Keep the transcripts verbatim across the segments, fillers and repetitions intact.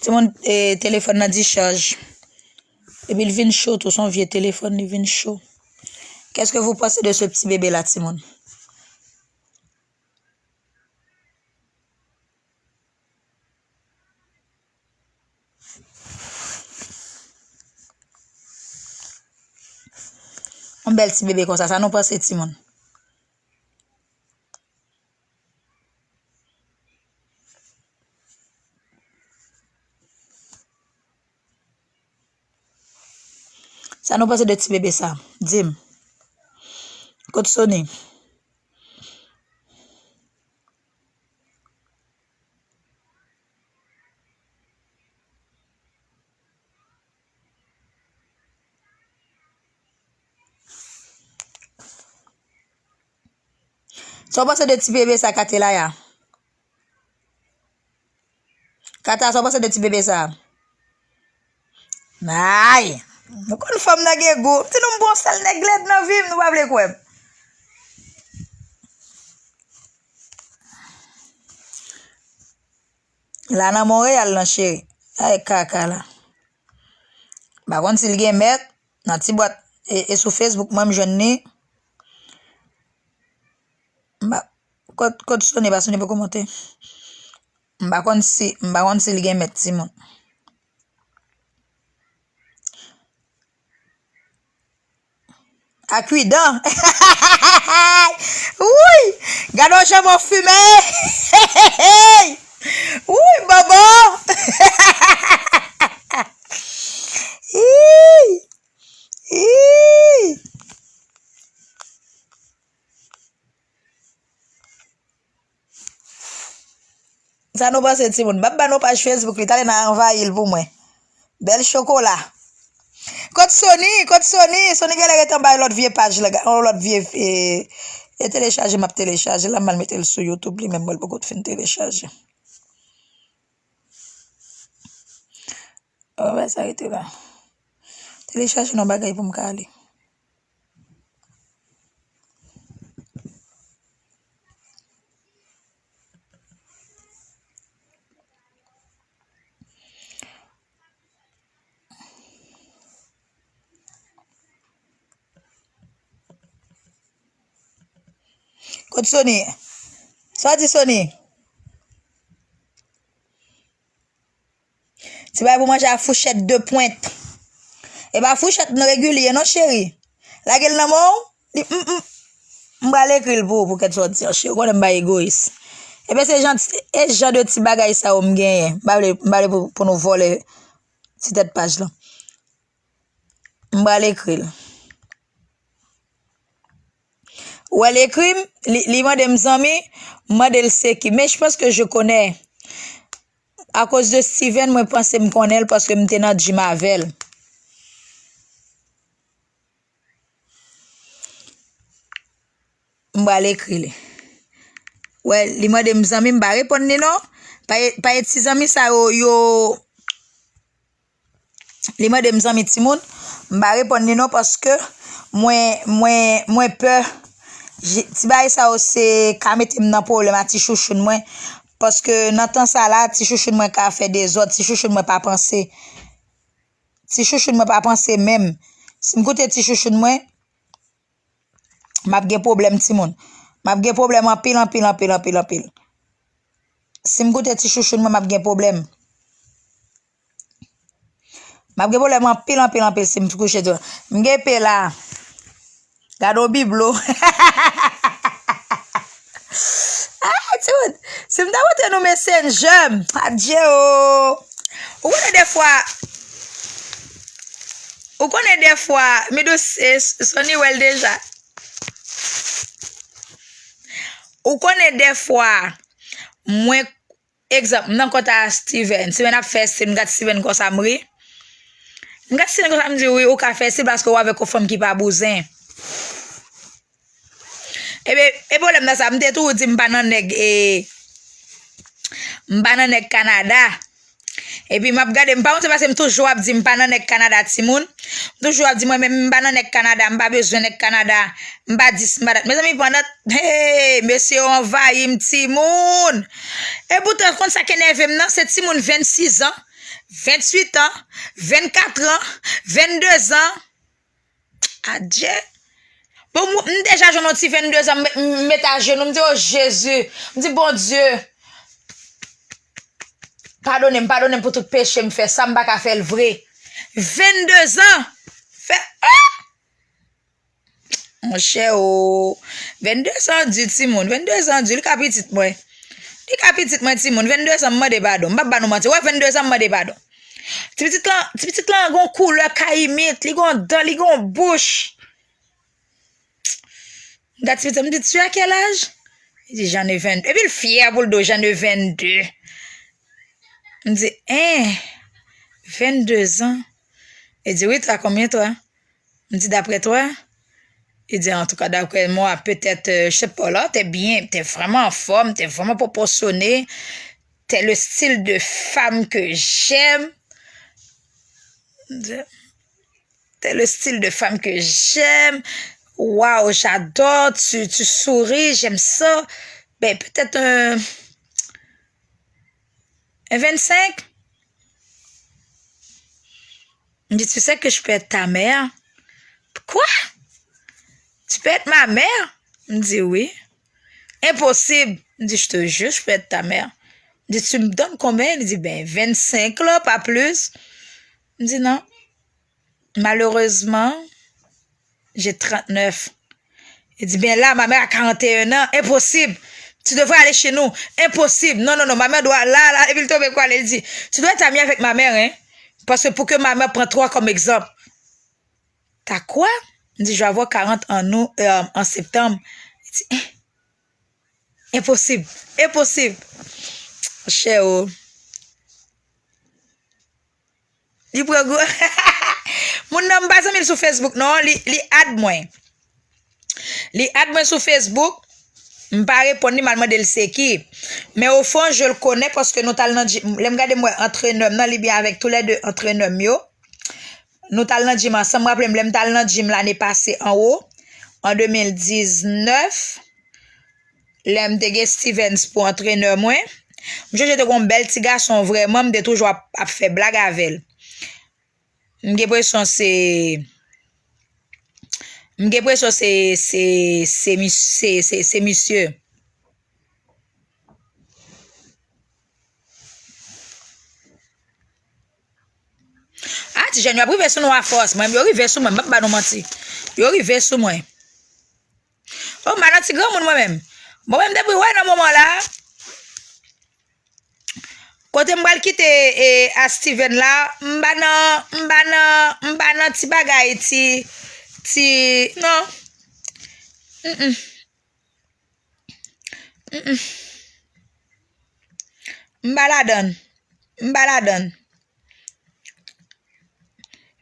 Timoun, e, telefòn nan dichaj. Epi l vin cho tou, se yon vye telefòn, li vin cho. Qu'est-ce que vous pensez de ce petit bébé là, timoun? Yon bèl ti bebe konsa, sa nou panse, timoun? Sa nou panse de ti bebe sa? Di m. Kot Sony? Sa w panse de ti bebe sa, Katelaya? Kata, sa w panse de ti bebe sa? Ay! Nou konn fanm nan gen gou. M di nou m bon sèl nèg lèd nan vi m, nou pa vle kwè m. La nan Monreyal nan, cheri. Ay, kaka la. M pa konn si l gen mèt nan ti bwat, e, e sou Facebook, mwen m jwenn li. M pa, kot, kot Sony, pa Sony poko monte. M pa konn si, m pa konn si l gen mèt, timoun. Akwidan. Wouy! Gade yon janbon fime. Wouy, bobo. Ih! Ih! Sa nou panse, timoun? M ap ba nou paj Facebook li, talè n a anvayi l pou mwen. Bèl chokola. Kot Sony? Kot Sony? Sony genlè ret anba yon lòt vye paj la, yon lòt vye, e, e telechaje, m ap telechaje la, m al mete l sou YouTube li menm, mwen l poko fin telechaje. Anben, sa rete la. Telechaje yon bagay pou m ka ale. Kot Sony? Sa w di, Sony? Ti bagay pou manje a fouchèt de pwent. E pa fouchèt regilye non, cheri. Lage l nan men w. Li, m, m, m pral ekri l pou ou, pou kèt sa w di an, cheri. Ou konnen m pa egoyis. Ebyen, se jan, e jan de ti bagay sa yo m genyen. M pa vle, m pa vle pou, pou nou vòlè ti tèt paj lan. M pral ekri l. Ou wè l ekri m, li, li mande m zanmi, m mande l se ki. Mais je pense que je connais. Akoz de Steven, mwen panse m konnen l paske m te nan gym avè l. M pral ekri li. Wè, li mande m zanmi, m pa reponn li non. Pa, pa e ti zanmi sa yo, yo, Li mande m zanmi timoun, m pa reponn li non paske mwen, mwen, mwen pè. Je-, ti bagay sa yo se ka mete m nan pwoblèm a ti chouchoun mwen. Paske nan tan sa la, ti chouchoun mwen ka fè dezòd, ti chouchoun mwen pa panse. Ti chouchoun mwen pa panse menm. Si m koute ti chouchoun mwen, m ap gen pwoblèm timoun. M ap gen pwoblèm anpil, anpil, anpil, anpil, anpil. Si m koute ti chouchoun mwen, m ap gen pwoblèm. M ap gen pwoblèm anpil, anpil, anpil si m kouche tou. M gen pe la. Gade yon biblo. Ah, timoun. Si m ta montre nou Messenger m. Adye o. Ou konnen defwa, ou konnen defwa, Midou, e, Sony wè l deja. Ou konnen defwa, mwen, egzanp, m nan kont a Steven. Steven ap fè stil, m gad Steven konsa m ri. M gad Steven konsa m di, wi, ou ka fè stil paske ou avèk yon fanm ki pa bouzen. Ebyen, e pwoblèm nan sa, m te toujou di m pa nan nèg, e, m pa nan nèg Kanada. Epi m ap gade, m pa wont se paske m toujou ap di m pa nan nèg Kanada, timoun. M toujou ap di mwen menm m pa nan nèg Kanada, m pa bezwen nèg Kanada, m pa dis, m pa dat. Mezanmi, pandan, hey, mesye yo anvayi m, timoun. E poutan, konn sa k enève m nan, se timoun vennsis an, Venntuit an, vennkat an, venndezan. Adye. Bon, m, m deja jwenn yon ti venndezan, m, m met ajenou, m di, "O Jezi." M di, "Bondye, padone m, padone m pou tout peche m fè, sa m pa ka fè l vre." Venndezan. Fè, ah! Monchè, o. Venndezan di, timoun. Venndezan di, li ka pitit mwen. Li ka pitit mwen, timoun. Venndezan, m mande padon. M p ap ba nou manti. Wè, venndezan, m mande padon. Ti pitit lan, ti pitit lan gon koulè kayimit, li gon dan, li gon bouch. M gade ti pitit, m di, "Tu as quel âge?" Li di, "J'en ai vingt." Epi l fyè pou l di w, "J'en ai vingt-deux." M di, "Hein, vingt-deux ans?" Li di, "Oui, toi, combien toi?" M di, "D'après toi?" Li di, "En tout cas, d'après moi, peut-être, euh, je sais pas là, t'es bien, t'es vraiment en forme, t'es vraiment proportionnée, t'es le style de femme que j'aime. T'es le style de femme que j'aime. Waouh, j'adore, tu, tu souris, j'aime ça. Ben, peut-être un, un vingt-cinq?" M di, "Tu sais que je peux être ta mère?" "Quoi? Tu peux être ma mère?" M di, "Oui." "Impossible." M di, "Je te jure, je peux être ta mère." M di, "Tu me donnes combien?" Li di, "Ben, vingt-cinq la, pa plis." M di, "Non. Malheureusement, j'ai trente-neuf." Li di, "Ben là, ma mère a quarante et un ans. Impossible. Tu devrais aller chez nous. Impossible. Non, non, non, ma mère doit, là, là." Epi l tonbe kwale, li di, "Tu dois être ami avec ma mère, hein. Parce que pour que ma mère prend toi comme exemple." "T'as quoi?" M di, "Je vais avoir quarante en nou, euh, en septembre." Li di, "Hein? Impossible. Impossible." Monchè, o. Li pran gwo. Moun nan, m pa zanmi l sou Facebook, non. Li, li add mwen. Li add mwen sou Facebook. M pa reponn li, m al mande l se ki. Men au fond, je le connais paske nou t al nan gym. Lè m gade, m wè antrenè m nan, li byen avèk toulède antrenè m yo. Nou t al nan gym ansanm. M raple m, lè m t al nan gym lane pase anwo, an de mil diznèf, lè m te gen Stevens pou antrenè mwen, m sonje te gon bèl ti gason vrèman, m te toujou ap, ap fè blag avè l. M gen presyon se, m gen presyon se, se, se mis-, se, se, se misye. Ah, ti jèn yo ap rive sou nou a fòs. Mwen, yo rive sou mwen, m p ap ba nou manti. Yo rive sou mwen. Oh, m pa nan ti granmoun mwen menm. Bon, mwen, m depi wè nan moman la, kote m pral kite, e, a Steven la, m pa nan, m pa nan, m pa nan ti bagay, ti, ti, non. Mm-mm. Mm-mm. M pa ladann. M pa ladann.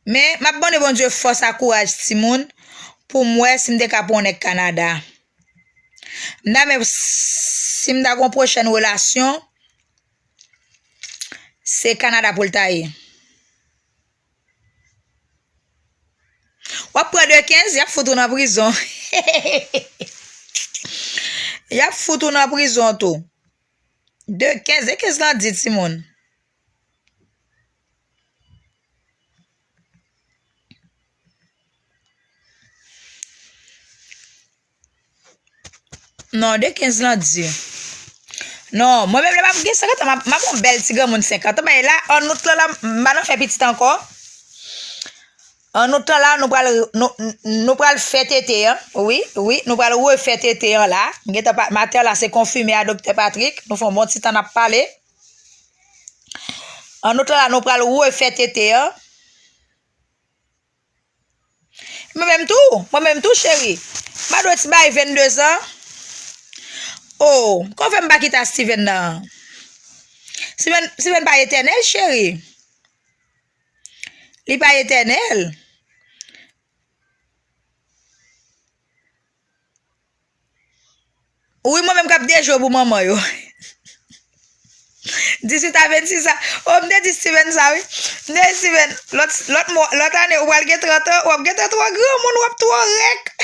Men, m ap mande Bondye fòs ak kouraj, timoun, pou m wè si m te ka pran yon nèg Kanada. M ta renmen, si m ta gon pwochèn relasyon, se Kanada pou l ta ye. W ap pran de kenz, y ap fout ou nan prizon. Y ap fout ou nan prizon tou. De kenz, de kenz lan di, timoun. Non, de kenz lan di. Non, mwen menm lè m ap gen senkant an, m ap, m ap yon bèl ti granmoun senkant an. Men la, an out lan la, m pa nan fè pitit ankò. An out lan la, nou pral, nou, nou pral fè tete an. Wi, wi, nou pral refè tete an la. M gentan pa, maten la, se konfime a Doktè Patrick. Nou fè yon bon ti tan n ap pale. An out lan la, nou pral refè tete an. Mwen menm tou, mwen menm tou, cheri. M pa dwe ti bay vennde zan. Oh, kòman fè m pa kite a Steven nan? Steven, Steven pa etènèl, cheri. Li pa etènèl. Wi, mwen menm k ap dejwe pou manman yo. Dizuit a vennsis an. Oh, m te di Steven sa, wi. M te di Steven, lòt, lòt mwa, lòt ane, ou pral gen trant an, w ap gentan twò granmoun, w ap twò rèk.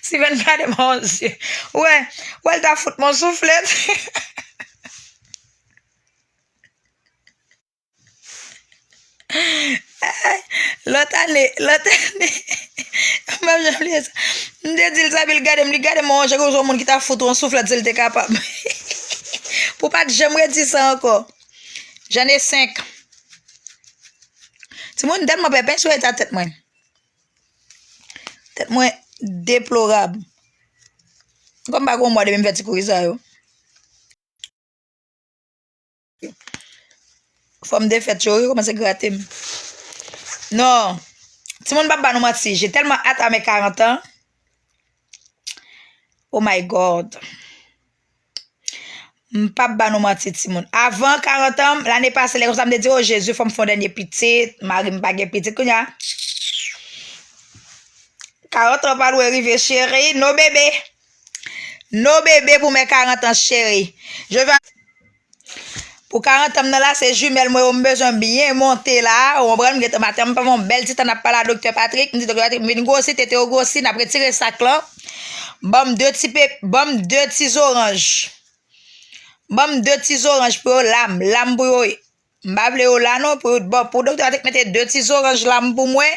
Steven gade m a yon zye. Wè, wè, l ta fout m yon souflèt. Ane, lòt ane, m p ap janm bliye sa. M te di l sa, epi l gade m, li gade m yon jan kòmsi yon moun ki ta fout ou yon souflèt si l te kapab. Pou w pa t janm redi sa ankò. J'en ai cinq. Timoun, m tèlman pè pens yo eta tèt mwen. Tèt mwen deplorab. Kòm m pa gen yon mwa depi m fè ti kouri sa yo. Fò m defèt yo, yo kòmanse grate m. Non. Timoun, m p ap ba nou manti. J'ai tellement hâte à mes quarante ans. Oh my God. M p ap ba nou manti, timoun. Avan karant an, lane pase, lè konsa, m te di, "O Jezi, fò m fè yon dènye pitit." Mari m pa gen pitit. Kounye a, karant an pa lwen rive, cheri. No bebe. No bebe pou mè karant an, cheri. Je vais Pou karant an m nan la, se jimèl mwen yo m bezwen byen monte la. Ou konprann? M gentan maten, m pa yon bèl ti tan n ap pale a Doktè Patrick. M di, "Doktè Patrick, m vin gwosi, tete yo gwosi, n ap retire sak lan. Ban m de ti pe, ban m de ti zoranj. Ban m de ti zoranj pou yo lam, lam pou yo ye." M pa vle yo la non, pou, bon, pou Doktè Patrick mete de ti zoranj lam pou mwen.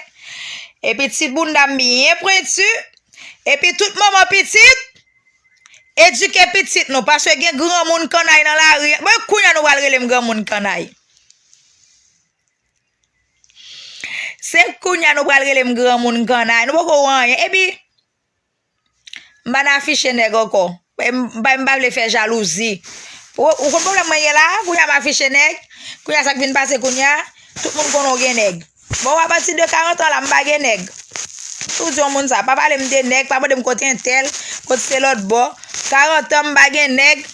Epi ti bounda m byen pwenti. Epi tout manman pitit, edike pitit nou, paske gen granmoun kannay nan lari. Bon, kounye a nou pral rele m granmoun kannay. Se kounye a nou pral rele m granmoun kannay. Nou poko wè anyen. Epi, m pa nan afiche nèg ankò. M pa, m pa vle fè jalouzi. Ou, ou konn pwoblèm mwen gen la? Kounye a m afiche nèg. Kounye a sa k vin pase kounye a? Tout moun konnen w gen nèg. Bon, apati de karant an la, m pa gen nèg. Tou di yon moun sa, pa pale m de nèg, pa mande m kote entèl, kote se lòt bò. Karant an, m pa gen nèg.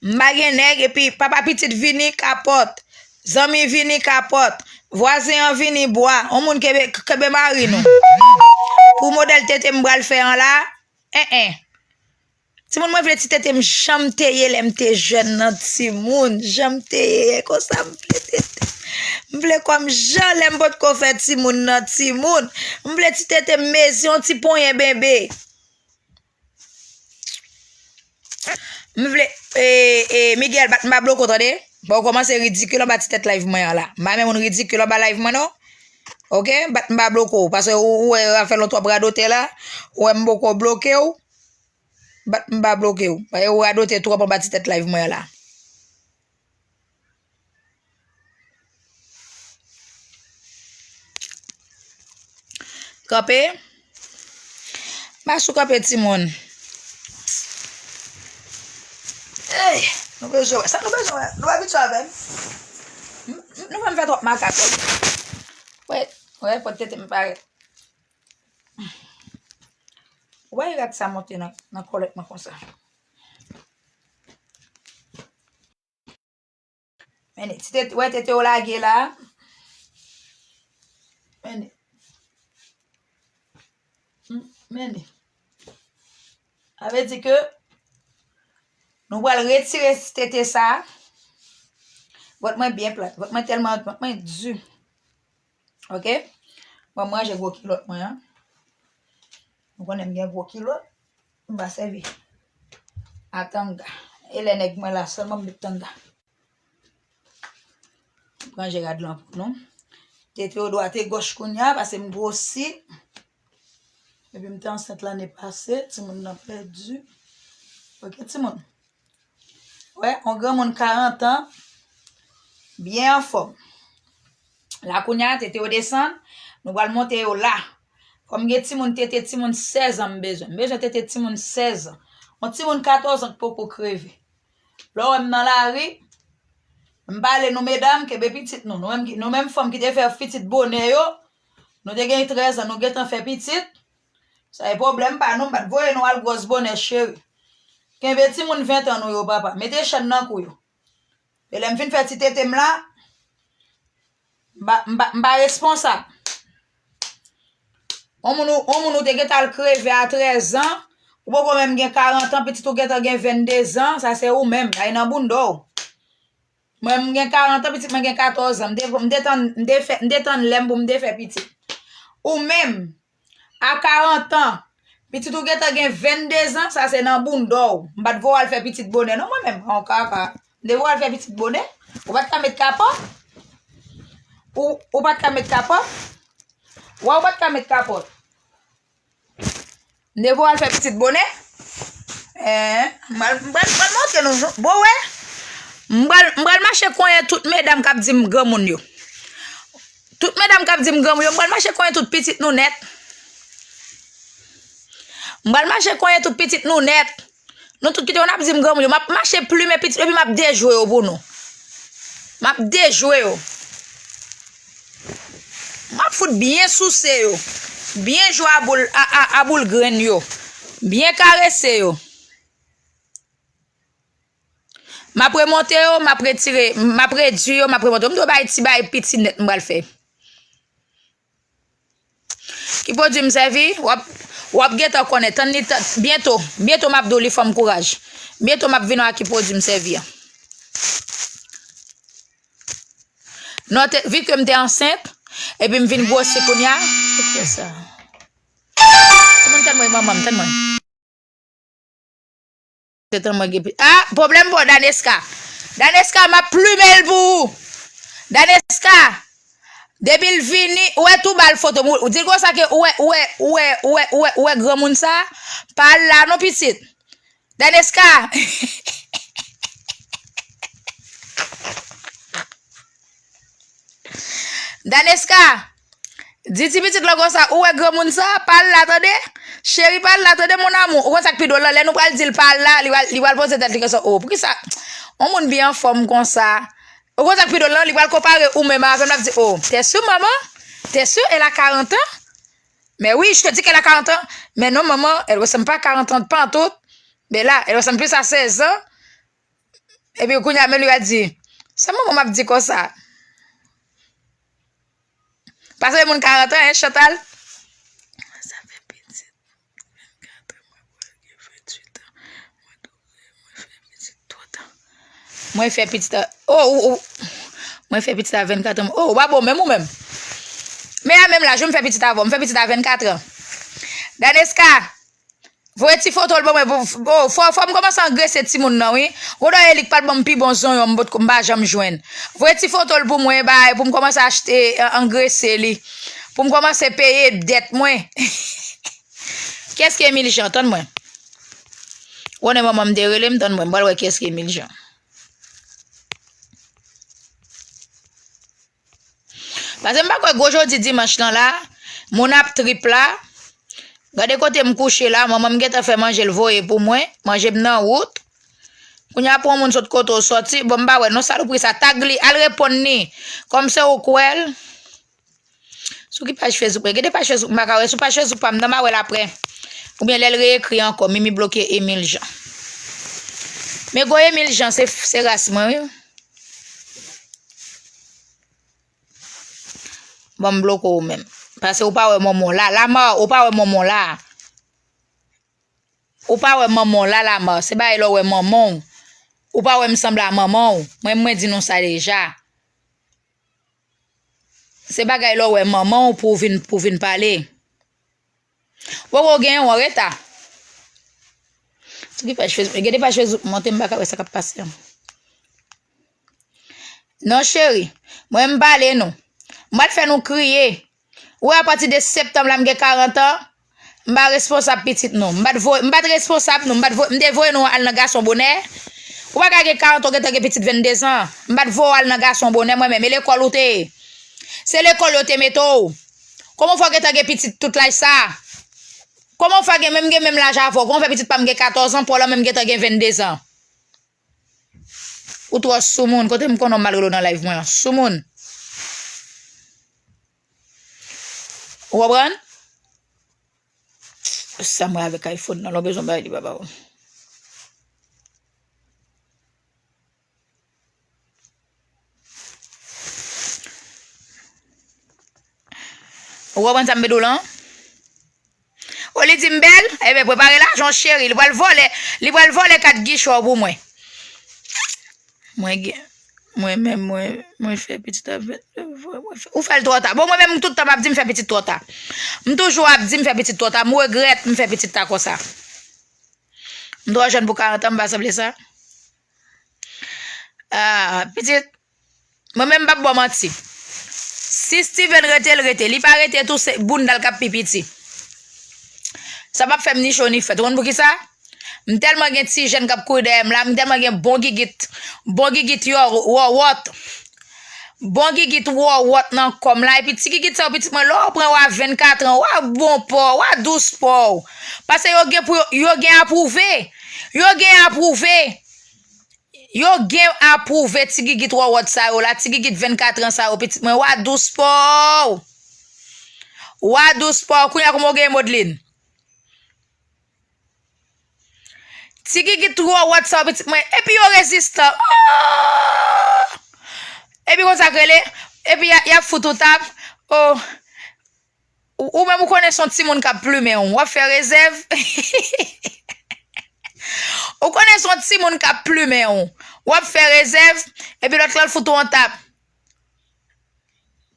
M pa gen nèg, epi papa pitit vini kapòt. Zanmi vini kapòt. Vwazen an vini bwa. On moun kenbe, kenbe mari nou. Pou modèl tete m pral fè an la, en, en. Timoun, mwen vle ti tete m jan m te ye lè m te jèn nan timoun. Jan m te ye, e konsa m vle tete. M vle kò m jan lè m potko fè timoun nan timoun. M vle ti tete m mezi yon ti ponyen bebe. M vle, e, e, Miguel, bat m pa bloke w, tande? Bon, ou kòmanse ridikil anba ti tèt live mwen an la. M pa renmen moun ridikil anba live mwen, non. Oke? Bat m pa bloke w, paske ou, ou wè afè lòt w ap radotè la. Ou wè m poko bloke w. Bat m pa bloke w. Paske ou radotè twòp anba ti tèt live mwen an la. Kanpe. Mache w kanpe, timoun. Ey, nou bezwen wè. Sa nou bezwen wè? Nou abitye avè m. M, m, nou fè m fè twòp makak. Wè, wè, pòt tete m parèt. Wè, rad sa monte nan, nan kòlèt mwen konsa. Men li, ti tete, wè tete yo lage la. Men li. M, men li. Sa vle di ke nou pral retire ti tete sa. Vant mwen byen plat. Vant mwen tèlman, vant mwen di. Oke? Bon, m ranje gwo kilòt mwen an. Nou konnen m gen gwo kilòt. M pa sèvi a tanga. E lè nèg mwen la sèlman m met tanga. M ranje rad lan pou nou. Tete yo dwat e gòch kounye a, paske m gwosi. Epi m te ansent lane pase, timoun nan pèdi. Oke, timoun. Wè, yon granmoun karant an, byen anfòm. La kounye a, tete yo desann, nou pral monte yo la. Fò m gen timoun tete, timoun sèz an m bezwen. M bezwen tete timoun sèz an. Yon timoun katòz an k poko kreve. Lè w wè m nan lari, m pale nou medam, kenbe pitit nou. Nou menm, nou menm fanm ki te fè pitit bonè yo, nou te gen trèz an, nou gentan fè pitit. Sa e pwoblèm pa nou, m pa t voye nou al gwòs bonè cheri. Kenbe timoun ven tan nou yo, papa. Mete chèn nan kou yo. E lè m fin fè ti tete m la, m pa, m pa, m pa responsab. On moun ou, on moun ou te gentan al kreve a trèz an, ou poko menm gen karant an, pitit ou gentan gen vennde zan, sa se ou menm, sa e nan bounda w. Mwen, m gen karant an, pitit mwen gen katòz an. M te, m te tann, m te fè, m te tann lè m pou m te fè pitit. Ou menm, a karant an, pitit ou gentan gen vennde zan, sa se nan bounda w. M pa t voye w al fè pitit bonè, non, mwen menm. An kaka. M te voye w al fè pitit bonè. Ou pa t ka met kapòt. Ou, ou pa t ka met kapòt? Wè, ou pa t ka met kapòt. M te voye al fè pitit bonè. Eh, m pral, m pral, m pral montre nou, bon, wè. M pral, m pral mache konyen tout medam k ap di m granmoun yo. Tout medam k ap di m granmoun yo, m pral mache konyen tout pitit nou nèt. M pral mache konyen tout pitit nou nèt. Nou tout kite yo n ap di m granmoun yo. M ap mache plimen pitit yo, epi m ap dejwe yo pou nou. M ap dejwe yo. M ap fout byen souse yo. Byen jwe a boul, a, a, a boul grenn yo. Byen karese yo. M ap remonte yo, m ap retire, m ap redui yo, m ap remonte yo. M dwe bay ti bay piti nèt m pral fè. Ki pwodui m sèvi? W ap, w ap gentan konnen. Tann li, tann, byento, byento m ap di w li fè m kouraj. Byento m ap vin wè ki pwodui m sèvi an. Non, te, vi ke m te ansent, epi m vin gwosi kounye a. Ki sa? Timoun, tann mwen, manman m, tann mwen. Se tan mwen gen pi-, ah, pwoblèm pou Daneska. Daneska, m ap plimen l pou ou. Daneska, depi l vini, ou wè tou ba l foto m. Ou di l konsa ke ou wè, ou wè, ou wè, ou wè, ou wè, ou wè granmoun sa. Pa al la non, pitit. Daneska. Daneska, di ti pitit lan konsa, ou wè granmoun sa, pa al la tande. Cheri, pa al la tande, mon amour. Ou konn sa k pi dwòl lan, lè nou pral di l pa al la, li pral, li pral poze tèt li kesyon, oh, poukisa yon moun byen anfòm konsa? Ou konn sa k pi dwòl lan, li pral konpare ou menm avè m, l ap di, oh, t'es sûr, maman? T'es sûr, elle a quarante ans? Mais oui, je te dis qu'elle a quarante ans. Mais non, maman, elle ressemble pas à quarante ans, pas en tout. Mais là, elle ressemble plus à seize ans. Epi kounye a, men li va di, sa manman m ap di konsa? Pase moun karant an, hein, Chantal? Sa fè pitit vennkat an, mwen pral gen venntuit an. Mwen tou, mwen fè pitit twò ta. Mwen fè pitit a, oh, ou, ou, mwen fè pitit a vennkat an. Oh, ou pa bon menm ou menm. Men a menm laj, ou m fè pitit avè w, m fè pitit a vennkat an. Daneska, voye ti foto l ban mwen pou, oh, fò, fò m kòmanse angrese timoun nan, wi. Gon dayè li k pral ban m pi bon zonyon m potko, m pa janm jwenn. Voye ti foto l pou mwen, bay, pou m kòmanse achte, an-, angrese li. Pou m kòmanse peye dèt mwen. Kiyès ki Emile Jean? Tann mwen. Ou konnen manman m te rele m, tann mwen. M pral wè kiyès ki Emile Jean. Paske m pa kwè gwo jodi dimanch lan la, moun ap trip la. Gade kote m kouche la, manman m gentan fè manje l voye pou mwen, manje m nan wout. Kounye a pou yon moun sot kote w sòti, bon m pa wè non, salopri sa, tag li, al reponn li, kòm se ou k wè l. Sou ki paj Facebook mwen? Gen de paj Facebook m pa ka wè, sou paj Facebook pa m nan m a wè l aprè. Oubyen lè l reyekri ankò, Mimi bloke Emile Jean. Men gwo Emile Jean, se, se ras mwen, wi. Bon, m bloke w menm. Paske ou pa wè manman w la. Lamar, ou pa wè manman w la. Ou pa wè manman w la, Lamar. Se bagay lè w wè manman w. Ou pa wè m sanble a manman w. Mwen, mwen di nou sa deja. Se bagay lè w wè manman w pou w vin, pou w vin pale. Wowo gen yon reta. Sou ki paj Facebook? Gen de paj Facebook monte, m pa ka wè sa k ap pase an. Non, cheri. Mwen, m pale nou. M pral fè nou kriye. Ou wè, apati de septanm la, m gen karant an. M pa responsab pitit nou. M pa t voye, m pa t responsab nou. M pa t voye, m te voye nou al nan gason bonè. Ou pa ka gen karant an, ou gentan gen pitit vennde zan. M pa t voye w al nan gason bonè, mwen menm. E lekòl ou te ye? Se lekòl yo te mete w. Kòman w fè w gentan gen pitit tout laj sa? Kòman w fè gen, menm gen menm laj avè w? Kòman w fè pitit pa m gen katòz an, pa w la menm gentan gen vennde zan? Ou twò soumoun. Kote m konnen w mal rele w nan live mwen an? Soumoun. Ou konprann? Sa mwen avèk iPhone nan, lè w bezwen bagay li pa ba w. Ou konprann sa m vle di w lan? O, li di m bèl? Ebyen, prepare lajan w, cheri. Li pral vòlè, li pral vòlè kat gichè w pou mwen. Mwen gen, mwen menm, mwen, mwen fè pitit avè, mwen fè, ou fè l twò ta. Bon, mwen menm, tout tan m ap di m fè pitit twò ta. M toujou ap di m fè pitit twò ta. M regrèt m fè pitit ta konsa. M twò jèn pou karant an, m pa sanble sa. Ah, pitit, mwen menm m p ap ba w manti. Si Steven rete, l rete. Li pa rete tou, se bounda l k ap pi piti. Sa p ap fè m ni cho ni frèt. Ou konn poukisa? M tèlman gen ti jèn k ap kouri dèyè m la, m tèlman gen bon gigit, bon gigit yo, wòwòt. Bon gigit wòwòt nan kò m la. Epi ti gigit sa yo, pitit mwen, lè w pran w a vennkat an, w a bon pa w, w a dous pa w. Paske yo gen pou yo, yo gen apwouve. Yo gen apwouve. Yo gen apwouve ti gigit wòwòt sa yo la, ti gigit vennkat an sa yo, pitit mwen, w a dous pa w. W a dous pa w. Kounye a kòman w gen Modeline? Ti gigit wòwòt sa yo, pitit mwen, epi yo rezistan. Oh! Epi konsa k rele, epi y a, y ap fout ou tap. Oh! Ou, ou menm ou konnen se yon timoun k ap plimen w. W ap fè rezèv. Ou konnen se yon timoun k ap plimen w. W ap fè rezèv, epi lòt la l fout ou yon tap.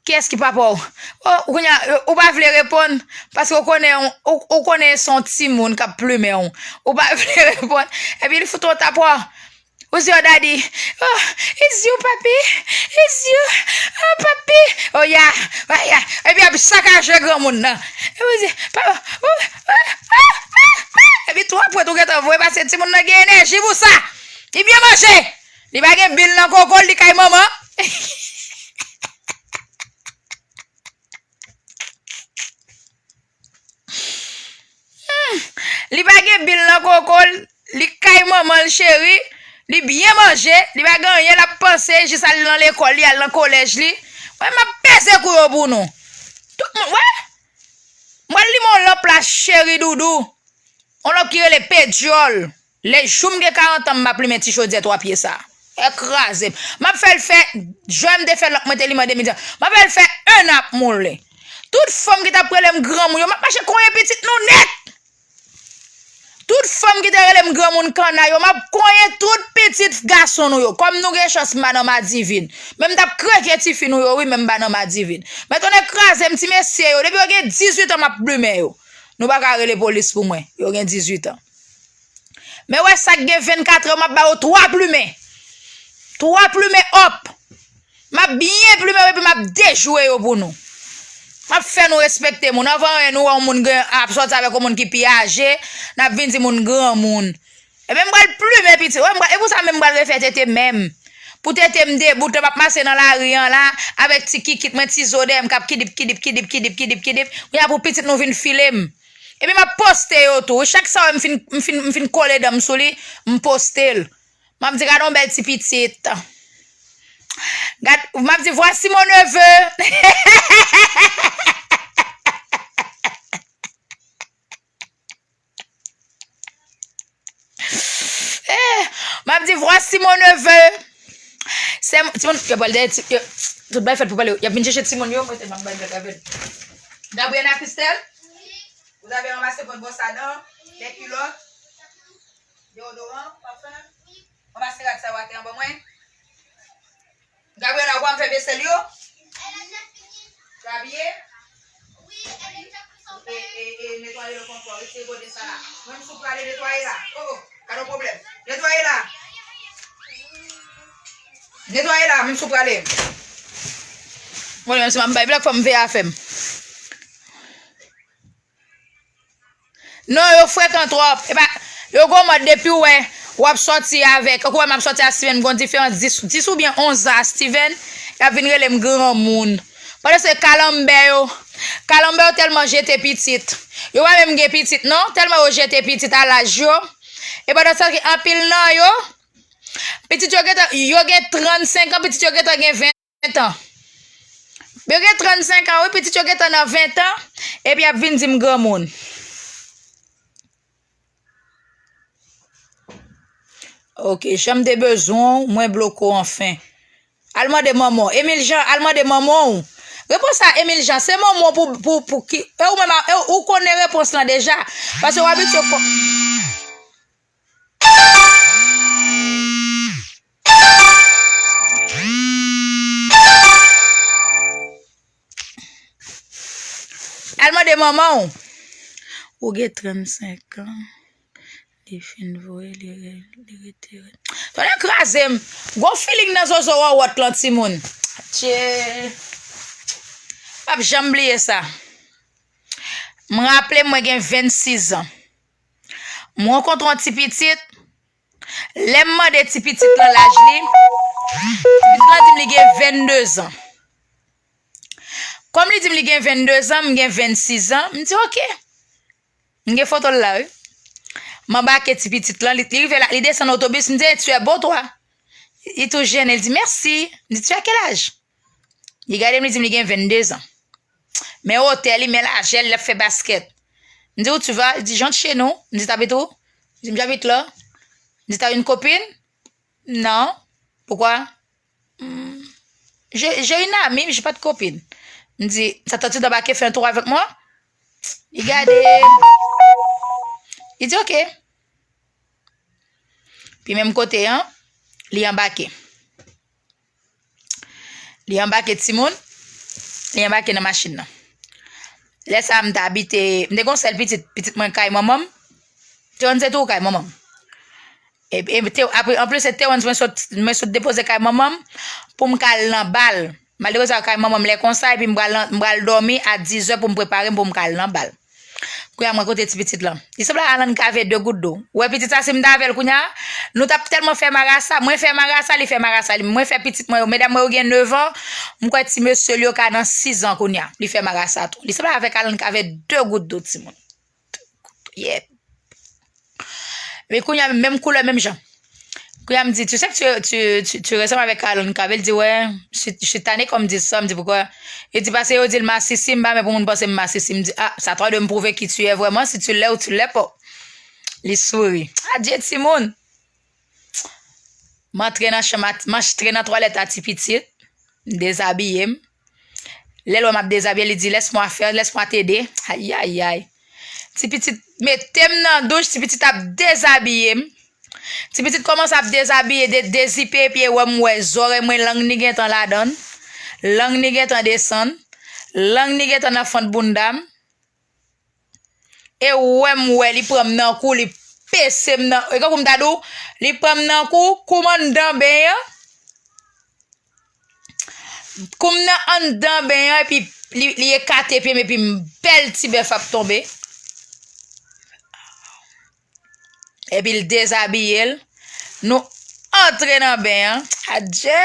Kiyès ki papa w? Oh, ou konnen, ou pa vle reponn, paske ou konnen, ou, ou konnen se yon timoun k ap plimen w. Ou pa vle reponn, epi li fout ou yon tap, oh. Who's your daddy? Oh, it's you, papi. It's you. Oh, papi. Oh, yeah. Oh, yeah. Epi ap sakaje granmoun nan. Epi di, papa, oh, oh, oh, oh, oh. Epi tou apre tou gentan voye pase timoun nan gen enèji pou sa. Li byen manje. Li pa gen bil nan koko l, li kay manman. Hmm. Li pa gen bil nan koko l, li kay manman l cheri, li byen manje, li pa gen anyen l ap panse, jis al nan lekòl li, al nan kolèj li. Mwen, m ap peze kou yo pou nou. Tout moun, wè? Mwen, li yon lòp la, cheri doudou. Yon lòp ki rele pedyòl. Lè jou m gen karant an, m pa plimen ti chodyè twa pye sa. E kraze m. M ap fè l fè, jwè m te fè lòt mwen te li mande midi an. M ap fè l fè en an ap moule. Tout fanm ki t ap rele m granmoun yo, m ap mache konyen pitit nou nèt. Tout fanm ki te rele m granmoun kanna yo, m ap konyen tout pitit gason nou yo. Kòm nou gen chans m pa nan madivin. Men m t ap kreke tifi nou yo, wi, men m pa nan madivin. Men tonnè kraze m, ti mesye yo, depi yo gen dizuit an, m ap plimen yo. Nou pa ka rele polis pou mwen. Yo gen dizuit an. Men wè sa k gen vennkat an, m ap ba yo twa plimen. Twa plimen òp. M ap byen plimen yo epi m ap dejwe yo pou nou. M ap fè nou respekte moun. Anvan anyen, nou wè yon moun gen, ap sòti avèk yon moun ki pi aje, n ap vin di moun granmoun. Ebyen, m pral plimen pitit. Wè, m pral, e pou sa menm m pral refè tete menm. Pou tete m debout, m ap mache nan lari an la, avèk ti kikit mwen, ti zo dèyè m k ap kidip, kidip, kidip, kidip, kidip, kidip. Kounye a pou pitit nou vin file m. Epi m ap poste yo tou. Chak sa w wè m fin, m fin, m fin kole dan m sou li, m poste l. M ap di, "Gade yon bèl ti pitit." Gad, m ap di, "Voici mon neveu." Eh, m ap di, "Voici mon neveu." Se m-, timoun, yo pral dèyè, ti-, yo, tout bay fèt pou pale. Y ap vin chèche timoun yo, mwen te m ap bay bèk avè l. Gabriela Christelle, vous avez ramassé votre brosse à dents, les culottes, déodorant, parfum. Ramasse rad sa yo atè an ban mwen. Gabriela, ou pa fè vesèl yo? Ou abiye? E, e, e, netwaye le konpò, retire gode sa la. Mwen m sou prale netwaye la. Oh, oh, pa gen pwoblèm. Netwaye la. Netwaye la, mwen m sou prale. Mwen menm si m ap bay blòk, fò m veye afè m. Non, yo frekan twòp. Epa, yo gon mòd depi w wè, w ap sòti avèk, tankou wè m ap sòti a Steven, m gon diferans dis, dis oubyen onz an a Steven, y ap vin rele m granmoun. Pandan se kalanbè yo, kalanbè yo tèlman jete pitit. Yo pa menm gen pitit non, tèlman yo jete pitit a laj yo. E pandan sa, anpil nan yo, pitit yo gentan, yo gen trannsenk an, pitit yo gentan gen ven tan. Yo gen trannsenk an, wi, pitit yo gentan nan ven tan, epi y ap vin di m granmoun. Ok, jan m te bezwen w, mwen bloke w anfen. Al mande manman w. Emile Jean, al mande manman w. Repons a Emile Jean, se manman w pou, pou, pou ki, e ou menm, e ou konnen repons lan deja. Paske w abitye kon- Al mande manman w. Ou gen trannsenk an. Li fin voye, li re-, li retire. Tonnè kraze m. Gon feeling nan zozo wòwòt lan, timoun. Tchè. P ap janm bliye sa. M raple m, mwen gen vennsis an. M rankontre yon ti pitit. Lè m mande ti pitit lan laj li, ti pitit lan di m li gen vennde zan. Kòm li di m li gen vennde zan, m gen vennsis an, m di, "Oke." M gen foto l la, wi. M anbake ti pitit lan, li, li rive la, li desann otobis, m di, "Eh, tu es beau, toi." Li tou jennen, li di, "Merci." M di, "Tu as quel âge?" Li gade m, li di m li gen vennde zan. Men wotè li, men lajè l, l ap fè baskèt. M di, "Où tu vas?" Li di, "Je rentre chez nous." M di, "T'habites où?" Li di m, "J'habite là." M di, "T'as une copine?" "Non." "Pourquoi?" "Hmm, j'ai, j'ai une amie, mais j'ai pas de copine." M di, "Ça te tente d'embarquer, faire un tour avec moi?" Li gade. Li di, "Oke." Pi menm kote an, li anbake. Li anbake timoun, li anbake nan machin nan. Lè sa a, m t abite, m te gen yon sèl pitit, pitit mwen kay manman m. Tewans se tou kay manman m. E, e, te, apre, anplis, se Tewans mwen sot, mwen sot depoze kay manman m pou m ka al nan bal. M al depoze kay manman m lè konsa, epi m pral nan, m pral dòmi a dizè pou m prepare m pou m ka al nan bal. Kounye a, mwen kote ti pitit lan. Li sanble Alan Kave de gout dlo. Ou wè pitit sa, si m t avè l kounye a, nou t ap tèlman fè marasa. Mwen fè marasa, li fè marasa. Li, mwen fè pitit mwen yo. Medam mwen yo gen nèf an. M kwè ti mesye l yo ka nan sis an kounye a. Li fè marasa tou. Li sanble avèk Alan Kave de gout dlo, timoun. Yeah. Men kounye a, menm koulè, menm jan. Kounye a, m di, "Tu sais que tu, tu, tu, tu ressembles avec Alan Kave?" Li di, "Ouais, je suis, je suis tannée qu'on me dise ça." M di, "Pourquoi?" Li di, "Paske yo di l masisi, m pa renmen pou moun panse m masisi." M di, "Ah, c'est à toi de me prouver qui tu es vraiment, si tu l'es ou tu l'es pas." Li souri. Adye, timoun. M antre nan chanm a, m antre nan twalèt a ti pitit. M dezabiye m. Lè l wè m ap dezabiye, li di, "Laisse-moi faire, laisse-moi t'aider." Ayayay. Ti pitit mete m nan douch, ti pitit ap dezabiye m. Ti pitit kòmanse ap dezabiye, de, dezipe, epi e wè m wè zòrèy mwen, lang ni gentan ladan l. Lang ni gentan desann. Lang ni gentan nan fant bounda m. E wè m wè li pran m nan kou, li pese m nan, e kankou m ta di w, li pran m nan kou, kou m anndan ben an. Kou m nan anndan ben an, epi li, li ekate pye m, epi m bèl ti bèf ap tonbe. Epi l dezabiye l. Nou antre nan ben an. Adje!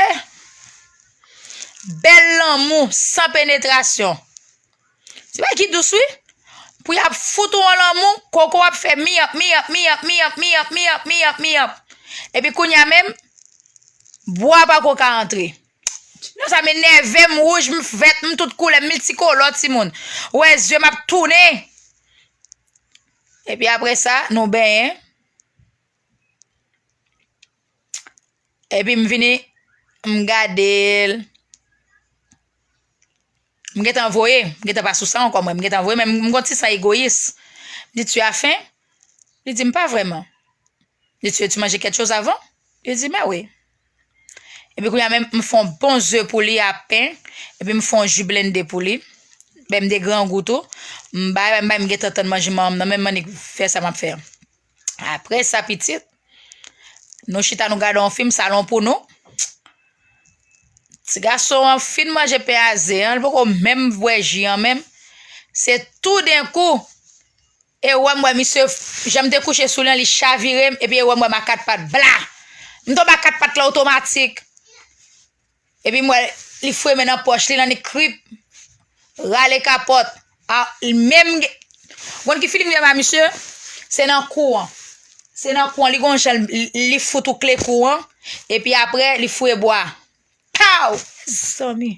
Bèl lanmou, san penetrasyon. Se bagay ki dous, wi. Pou y ap fout ou yon lanmou, koko ap fè miyap, miyap, miyap. Epi kounye a menm, bwa pako ka antre. Nan sa m enève, m wouj, m vèt, m tout koulè, m miltikolò, timoun. Ou wè zye m ap tounen. Epi apre sa, nou benyen. Epi m vini, m gade l. M gentan voye, m gentan pa sou sa ankò mwen, m gentan voye, men m, m gon ti san egoyis. M di, "Tu as faim?" Li di m, "Pas vraiment." Li di, "Tu, tu manges quelque chose avant?" Li di, "Mais oui." Epi kounye a menm, m fè yon bon ze pou li a pen, epi m fè yon ji blende pou li. Bè m de grangou tou. M bay, bay, m bay, m gentan tann manje manman m nan, men m annik fè sa m ap fè. Apre sa, pitit, nou chita, nou gade yon fim, salon pou nou. Ti gason an fin manje pen a ze an, li poko menm bwè ji an menm. Se toudenkou, e wè m wè misye, jan m te kouche sou li an, li chavire m, epi e wè m wè m a kat pat, bla! M tonbe a kat pat la otomatik. Epi m wè li foure men nan pòch li, l annik krip, rale kapòt. A, li menm gen, konn ki feeling m fè ba misye? Se nan kou an. Se nan kou an, li gon jan li, li fout ou kle kou an, epi apre, li foure bwa. Pow! Zanmi.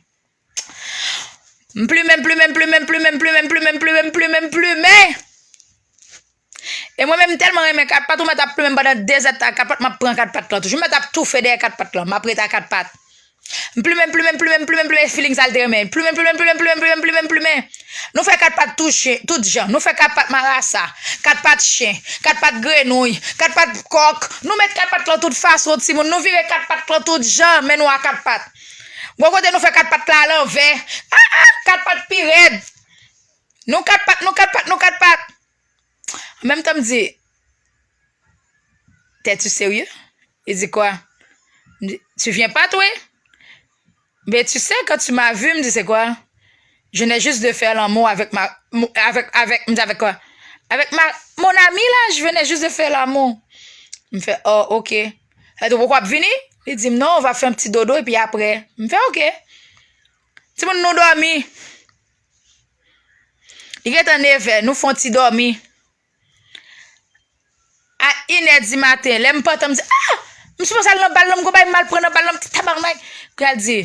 M plimen, m plimen, m plimen, m plimen, m plimen, m plimen, m plimen, m plimen, m plimen. E mwen menm, m tèlman renmen kat pat, ou mèt ap plimen m pandan de zèdtan ak kat pat, m ap pran kat pat lan toujou. M mèt ap toufe dèyè kat pat lan, m ap rete ak kat pat. M plimen, m plimen, m plimen, m plimen, m plimen, feeling sa l te renmen. Plimen, plimen, plimen, plimen, plimen, plimen, plimen. Nou fè kat pat tou chen, tout jan. Nou fè kat pat marasa, kat pat chen, kat pat grenouy, kat pat kòk. Nou met kat pat lan tout fason, timoun. Nou vire kat pat lan tout jan, men nou a kat pat. Gon kote nou fè kat pat la alanvè. Ah, ah, kat pat pi rèd. Nou kat pat, nou kat pat, nou kat pat. An menm tan, m di, "T'es-tu sérieux?" Li di, "Quoi?" M di, "Tu viens pas, toi?" "Ben, tu sais, quand tu m'as vu," m di, "c'est quoi?" Je venais juste de faire l'amour avec ma, avec, avec, m di avec quoi? Avec ma, mon ami là, je venais juste de faire l'amour. M fè, oh, ok. Li di, ou poko ap vini? Li di m, non, on va faire un petit dodo, epi apre. M fè, ok. Timoun, nou dòmi. Li gentan nevè, nou fè yon ti dòmi. A inè di maten, lè m pantan, m di, ah! M sipoze al nan bal lan, m gon bagay m al pran nan bal lan, m di, tabarnak! Kounya l di,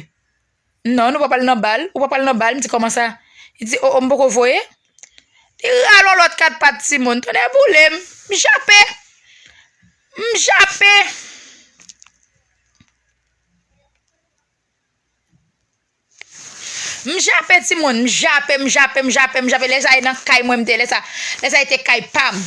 non, nou pa pral nan bal, ou pa pral nan bal, m di, kòman sa? Li di, oh, oh, m poko voye. Li rale yon lòt kat pat timoun, tonnè boule m, m jape. M jape. M jape timoun, m jape, m jape, m jape, m jape. Lè sa e nan kay mwen m te, lè sa, lè sa e te kay pa m.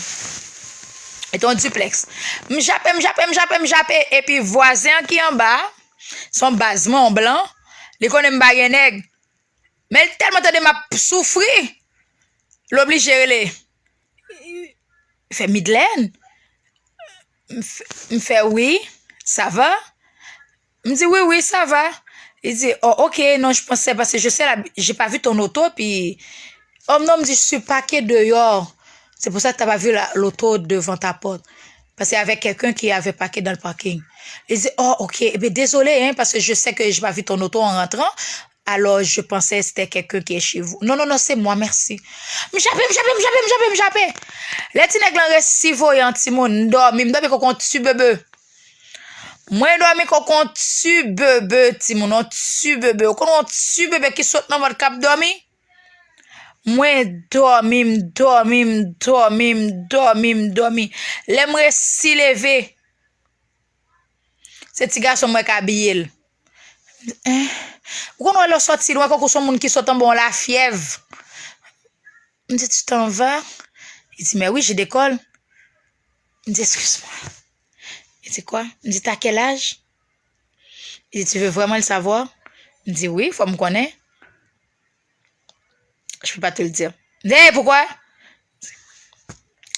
E te yon duplex. M jape, m jape, m jape, m jape. Epi vwazen an ki anba, se yon baz mwen, yon blan, li konnen m pa gen nèg. Men li tèlman tande m ap soufri, l oblije rele. Fè Midlène. M f-, m fè wi, ça va? M di wi, wi, ça va. Li di, oh, ok, non, je pensais, parce que je sais, la, j'ai pas vu ton auto, puis, oh non, m di, je suis parqué dehors. C'est pour ça que t'as pas vu la, l'auto devant ta porte. Parce qu'il y avait quelqu'un qui avait parké dans le parking. Li di, oh, ok, eh bien, désolé, hein, parce que je sais que j'ai pas vu ton auto en rentrant. Alors, je pensais c'était quelqu'un qui est chez vous. Non, non, non, c'est moi, merci. M jape, m jape, m jape, m jape, m jape. Lè ti nèg lan resi voye an timoun, m dòmi, m dòmi kòk yon ti bebe. Mwen dòmi kòk yon ti bebe, timoun, yon ti bebe. Ou konn yon ti bebe ki sot nan vant k ap dòmi? Mwen dòmi, m dòmi, m dòmi, m dòmi, m dòmi. Lè m resi leve, se ti gason m wè k abiye l. Eh, ou konn wè lè w sòti lwen, kòk ou se yon moun ki sot anba yon lafyèv. M di, tu t'en vas? Li di, mais oui, je décolle. M di, excuse-moi. Li di, quoi? M di, t'as quel âge? Li di, tu veux vraiment le savoir? M di, oui, fò m konnen. Je peux pas te le dire. Hey, pourquoi?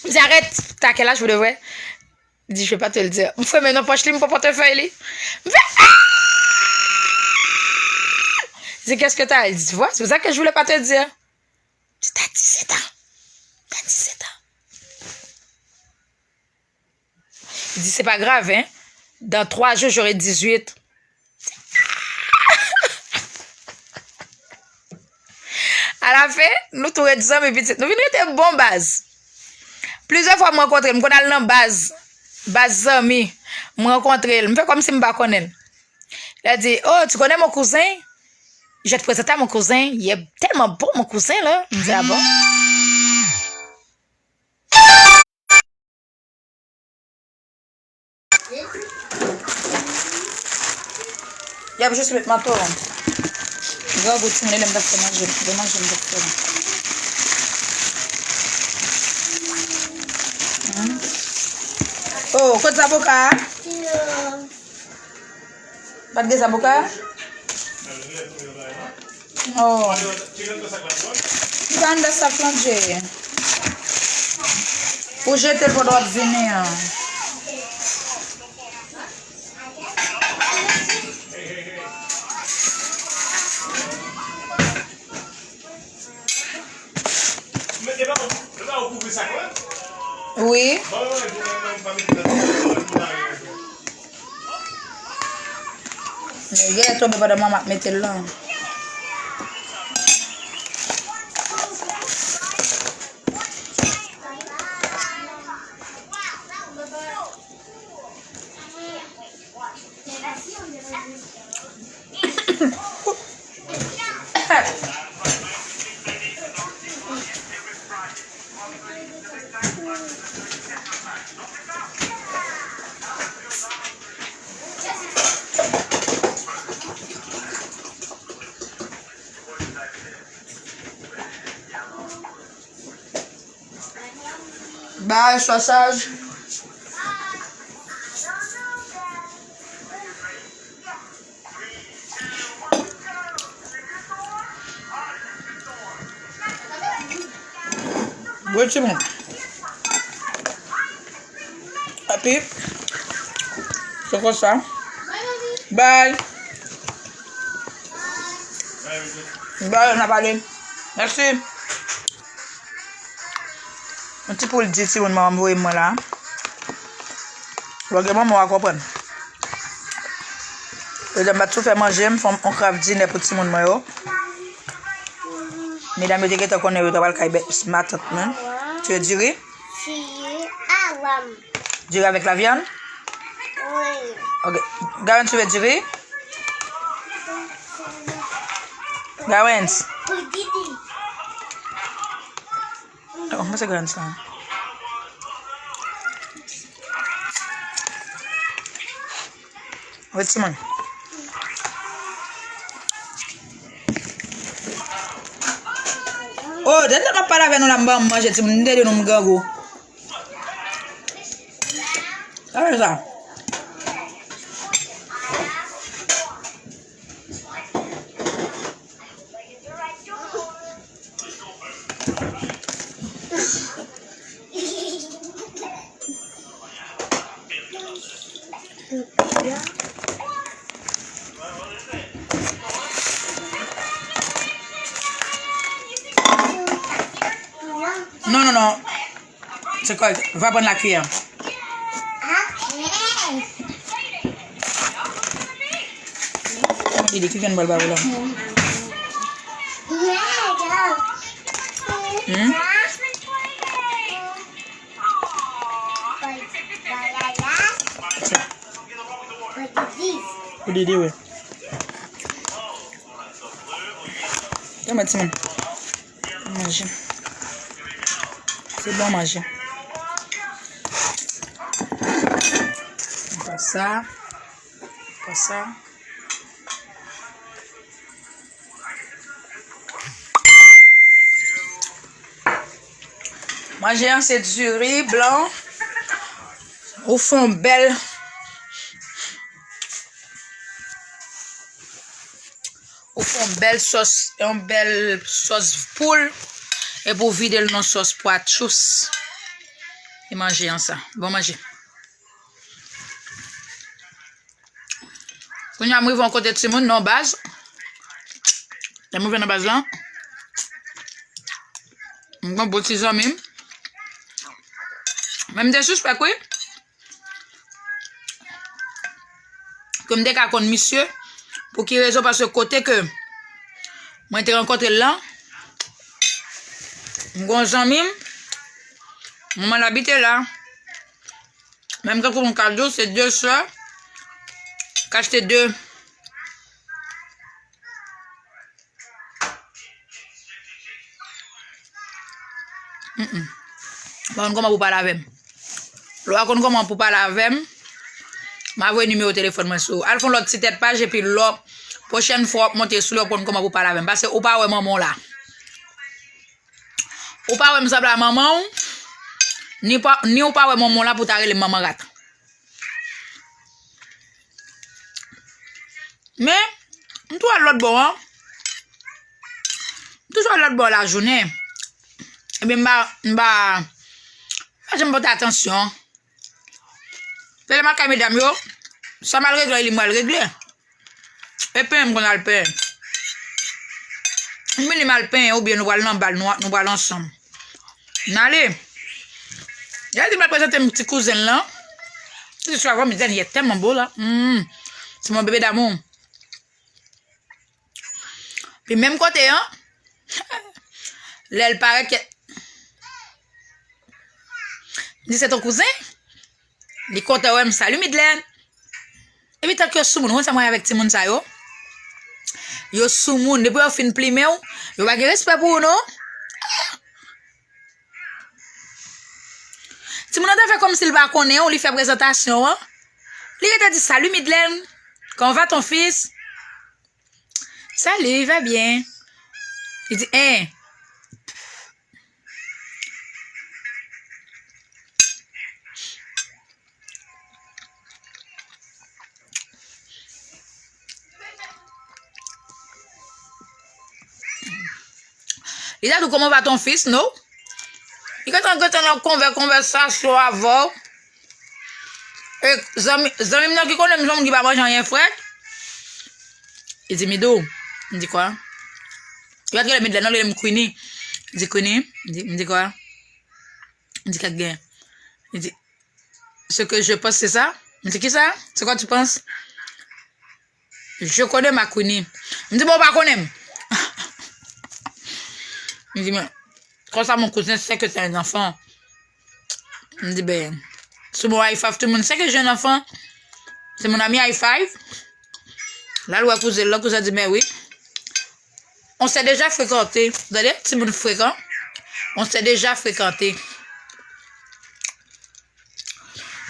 M di, arrête, t'as quel âge pour de vrai? Li di, je peux pas te le dire. M fouye men nan pòch li, m pran pòtfèy li. M fè, ah! Li di, qu'est-ce que t'as? Li di, tu vois, c'est pour ça que je voulais pas te dire. Li di, t'as dix-sept ans. T'as dix-sept ans. Li di, c'est pas grave, hein. Dans trois jours, j'aurai dix-huit. Alafen, nou tou ret zanmi pitit. Nou vin rete bon baz. Plizyè fwa m rankontre l, m konn al nan baz, baz zanmi. M rankontre l, m fè kòmsi m pa konnen l. Lè l di, oh, tu connais mon cousin? Je vais te présenter à mon cousin. Il est tellement beau, mon cousin, là. M di, ah bon? Y ap jis met manto an. Grangou timoun, lè m t ap fè manje, de manje m t ap fè la. Hmm. Oh, kot zaboka a? Pa t gen zaboka? Oh. Li pa anndan sak lan, Jay. Ou jete l pandan w ap vini an. Wi. Men genlè tonbe pandan manman ap mete l lan. Bay sosaj. Bwè ti moun. Epi, se konsa. Bay. Bay, n a pale. Mèsi. Yon ti poul di timoun mwen voye mwen la. Lè w gen manman w a konprann. Jodi a m pa t sou fè manje, m fè yon krav dinè pou timoun mwen yo. Medam yo te gentan konnen yo ta pral kay bè- matant mwen. Tu veux du riz? Du riz avec la viande? Ok. Garens, tu veux du riz? Garens. Oh, mwen se Garens la. Wi, timoun. Oh, depi lè m ap pale avè nou la, m ban m manje, timoun. M te di nou m grangou. Gade sa. Non, non, non. C'est correct. Va prendre la cuillère. Mwen di ki vin bal ba ou la. Hmm? Ou dede, wi. Tande, timoun. Manje. Se bon manje. Konsa. Konsa. Manje an se diri blan. Ou fè yon bèl Ou fè yon bèl sòs, yon bèl sòs poul, epi w vide l nan sòs pwa tchous. E manje an sa. Bon manje. Kounye a m rive yon kote timoun nan baz. Lè m rive nan baz lan, m gen yon bon ti zanmi m. Men m te sispèk wi. Ke m te ka konn misye. Pou ki rezon? Paske kote ke mwen te rankontre l lan, m gon zanmi m, manman l abite la. Menm tankou m ka di w, se de sè k achte de. Mm, mm. Pa konn kòman pou pale avè m. Lè w pa konn kòman pou pale avè m, m a voye nimewo telefòn mwen sou ou. Al fè yon lòt ti tèt paj, epi lè w, pwochèn fwa w ap monte sou li, w ap konn kòman pou pale avè m. Paske ou pa wè manman w la. Ou pa wè m sanble a manman w, ni pa, ni ou pa wè manman w la pou w ta rele m manman rat. Men, m tou al lòt bò an. M toujou al lòt bò lajounen. Ebyen, m pa, m pa, m pa janm pote atansyon. Tèlman kay medam yo, sa m al regle, li m al regle. E penyen m konn al penyen. M vini m al penyen oubyen nou pral nan bal, nou, nou pral ansanm. N ale. Yè di m al prezante m ti kouzen l lan. Ti swa vò mizè, li tèlman bo la. Hmm. Se mon bébé d'amour. Pi menm kote an, lè l parèt ke, m di se ton kouzen. Li kontan wè m. Salut Midlène. Epi tank yo soumoun, ou konn sa mwen avèk timoun sa yo? Yo soumoun, depi yo fin plimen w, yo pa gen respè pou ou non. Timoun nan te fè kòmsi l pa konnen w, li fè prezantasyon an. Li rete di, salut Midlène, comment va ton fils? Salut, il va bien. Li di, en. Li ta di w, comment va ton fils, non? Li gentan, gentan nan konvè, konvèsasyon avè w. E zanmi, zanmi m nan ki konnen m se yon moun ki pa manje anyen frèt. Li di, Midou, m di, kwa? Yo pa t rele Midlène, non, yo rele m Queenie. M di, Queenie, m di, m di kwa? M di, kèk gen. Li di, ce que je pense, c'est ça? M di, kisa? C'est quoi tu penses? Je connais ma Queenie. M di, bon, ou pa konnen m. Li di, men, konsa mon cousin sait que c'est un enfant. M di, ben, sou mon high five, tout moun sait que j'ai un enfant. C'est mon ami high five. La, l wè kouzen l, kouzen di, men wi. On s'est déjà fréquenté. Tande, timoun frekan. On s'est déjà fréquenté.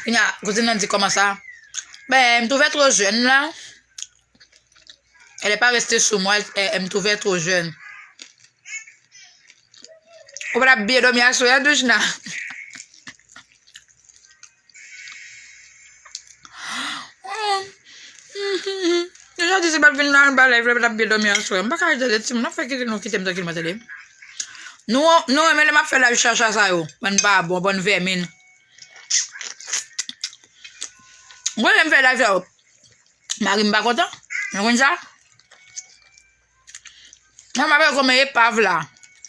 Kounye a, kouzin nan di, comment ça? Ben, elle me trouvait trop jeune, là. Elle est pas restée sous moi, elle, elle, elle me trouvait trop jeune. Ou pa t ap byen dòmi aswè a, Doujna? Doujna di se pa t vin nan ba live la, pa t ap byen dòmi aswè. M pa ka tande timoun, n ap fè kite nou kite m trankil mwen tande. Nou, nou renmen lè m ap fè live chacha sa yo. Bann babon, bann vèmin. Mwen lè m fè live yo. Mari m pa kontan. Nou konn sa? Nan m ap wè kòman epav la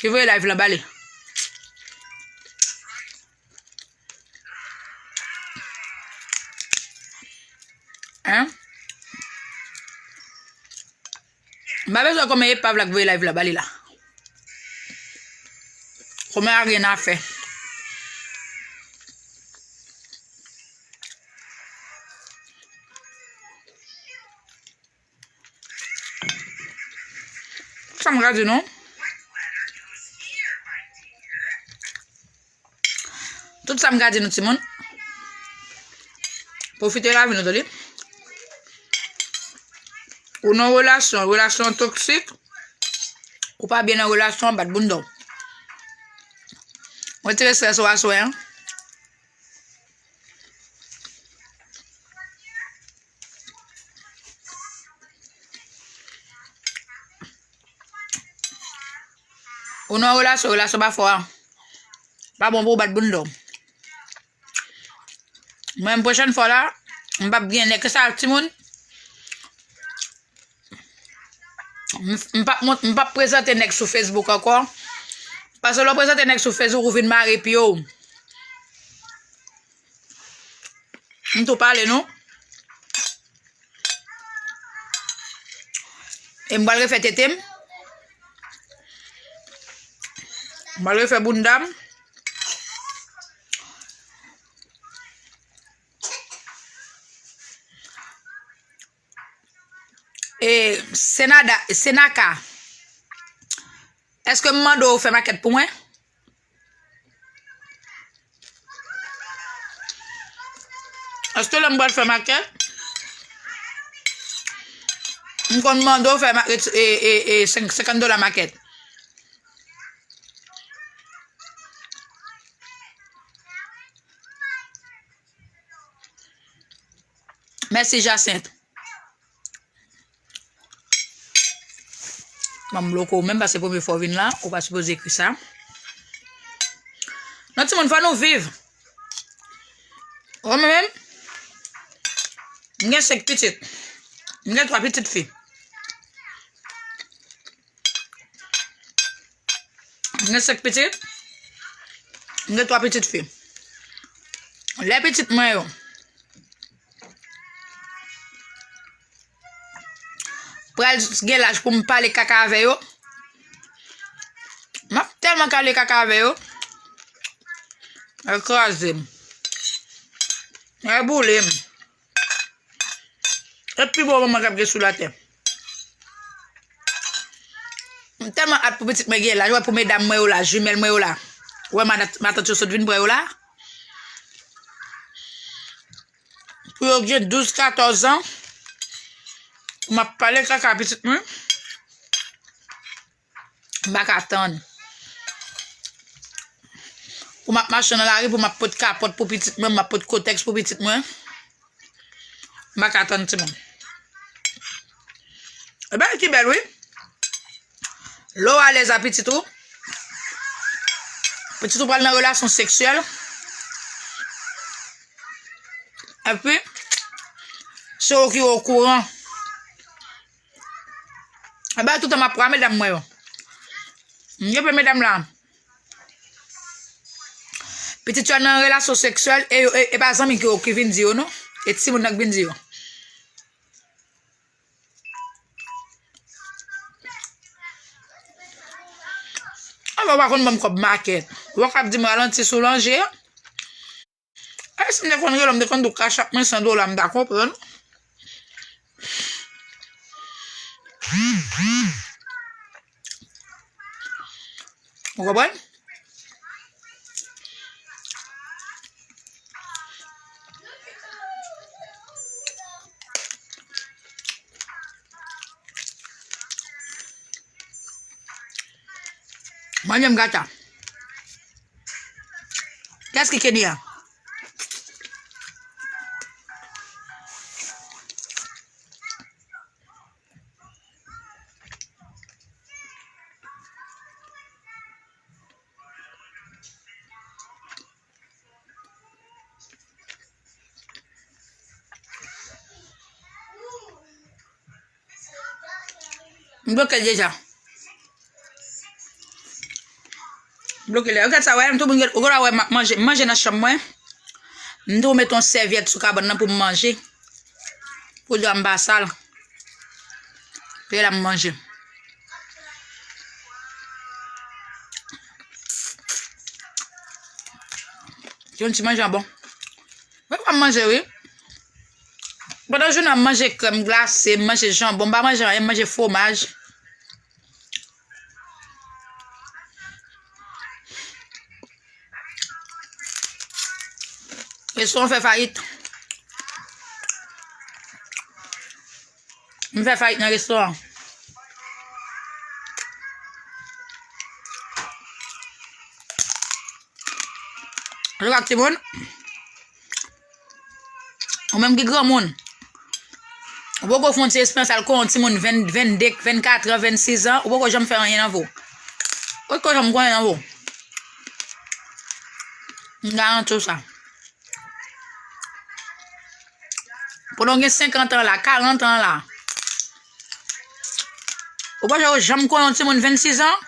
ki voye live la ba li. Hein? M pa bezwen kòman epav la ki voye live la ba li la. Kòman a gen afè? Sa m ka di nou? Tout sa m ka di nou, timoun. Pwofite lavi nou, tande. Ou nan relasyon, relasyon toksik. Ou pa byen nan relasyon, bat bounda w. Retire strès ou aswè an. Ou nan relasyon, relasyon pa fò a. Pa bon pou w bat bounda w. Mwen, pwochèn fwa la, m p ap gen nèg. Sa, timoun, m, m p ap mont, m p ap prezante nèg sou Facebook ankò. Paske lè w prezante nèg sou Facebook, ou vin mare pye w. M tou pale nou. E m pral refè tete m. M pral refè bounda m. E Senada, Senaka, èske m mande w fè makèt pou mwen? Èske lè m pral fè makèt, m konn mande w fè ma-, e, e, e, senk, senkant dola makèt? Mèsi, Jacinthe. Ban m bloke w menm, paske premye fwa w vin la, ou pa sipoze ekri sa. Non, timoun, fò nou viv. Ou wè mwen menm? M gen senk pitit. M gen twa pitit fi. M gen senk pitit. M gen twa pitit fi. Lè pitit mwen yo pral gen laj pou m pale kaka avè yo, m ap tèlman pale kaka avè yo, y a kraze m, y a boule m. E pi bon manman k ap gen sou latè. M tèlman at pou pitit mwen gen laj, wè, pou medam mwen yo la, jimèl mwen yo la. Wè, madat-, matant yo sot vin pran yo la. Pou yo gen douz, katòz an, m ap pale kaka pitit mwen. M pa ka tann. Pou m ap mache nan lari, pou m ap pot kapòt pou pitit mwen, m ap pot kotèks pou pitit mwen. M pa ka tann, timoun. E bagay ki bèl, wi. Lè w alèz a pitit ou, pitit ou pral nan relasyon seksyèl. Epi, se ou ki okouran. E bagay toutan m ap pran medam mwen yo. M gen pè medam la. Pitit yo nan relasyon seksyèl, e, e, e pa zanmi ki, ki vin di yo, non. E timoun nan k vin di yo. Anvan, w pa konn ban m kòb makèt. Ou pa kab di m ralanti sou lanje. Ay, si m te konn rele w, m te konn di w kachap mwen san dola, m ta konprann. Ou konprann? Mwen menm gata. Kiyès ki Kenya? M bloke l deja. M bloke l. Ou gade sa, wè, m tou moun, ou gade wè m ap manje, m manje nan chanm mwen. M tou mete yon sèvyèt sou kabann nan pou m manje. Pou dwa m pa sal. Se la m manje. Se yon ti manje bon. Mwen pa manje, wi. Pandan jounen an, m manje krèm glase, m manje janbon, m pa manje anyen, m manje fwomaj. Restoran fè fayit. M fè fayit nan restoran. Jouk ak timoun. Ou menm ki granmoun. Ou poko fè yon ti esperyans al konn yon timoun ven, vennde, vennkat an, vennsis an, ou poko janm fè anyen nan vi w. Ou poko janm konn anyen nan vi w. M garanti w sa. Pandan w gen senkant an la, karant an la, ou pa janm, janm konn yon timoun vennsis an?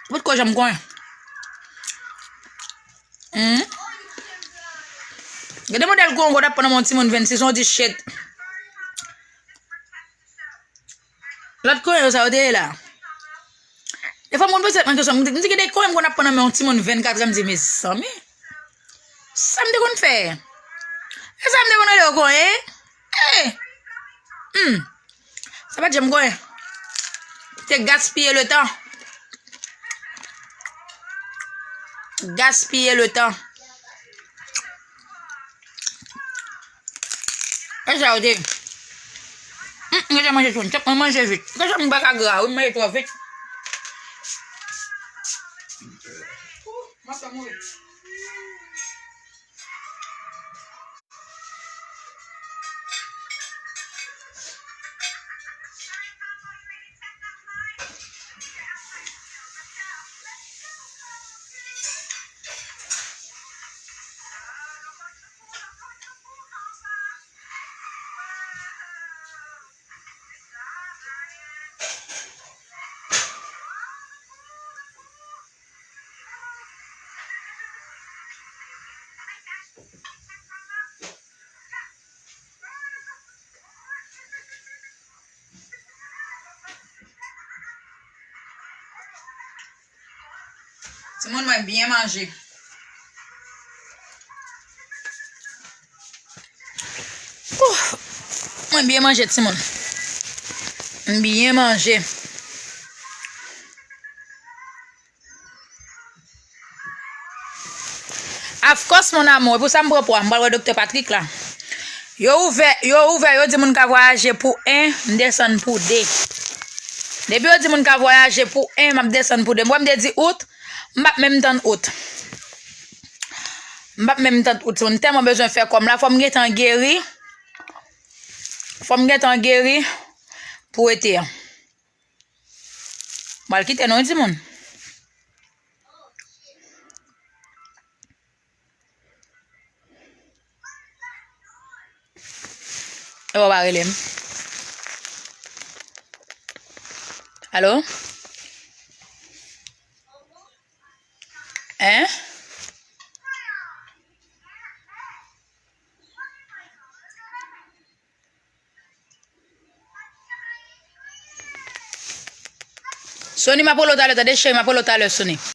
Ou potko janm konn. Hmm? Gen de modèl konn w ap pran nan men yon timoun vennsis an, w di shit. Lòt konyen yo sa yo te ye la. Defwa m konn poze tèt mwen kesyon, m di, m di, "Gen de konyen m konn ap pran nan men yon timoun vennkat an," m di, "Mezanmi, sa m te konn fè? E sa m te konn rele yo konyen? Eh! Hmm. Sa pa t janm konyen." Te gaspiye letan. Gaspiye letan. E sa yo te. Hmm, m gentan manje tou. Tèt mwen manje vit. Kòman m pa ka gra, wi, m manje twò vit. Timoun mwen byen manje. Ouh, mwen byen manje, timoun. M byen manje. Of course, mon amour, e pou sa m pran pwa, m pral wè Doktè Patrick la. Yo ouvè, yo ouvè, yo di moun ka vwayaje pou en, m desann pou de. Depi yo di moun ka vwayaje pou en, m ap desann pou de. M wè m te di out, m p ap menm tann out. M p ap menm tann out, timoun. M tèlman bezwen fè kòm la, fò m gentan geri. Fò m gentan geri pou ete a. M pral kite nou, wi, timoun. E w pa rele m. Alo? Hein? Sony, m ap rele w talè, tande cheri, m ap rele w talè, Sony.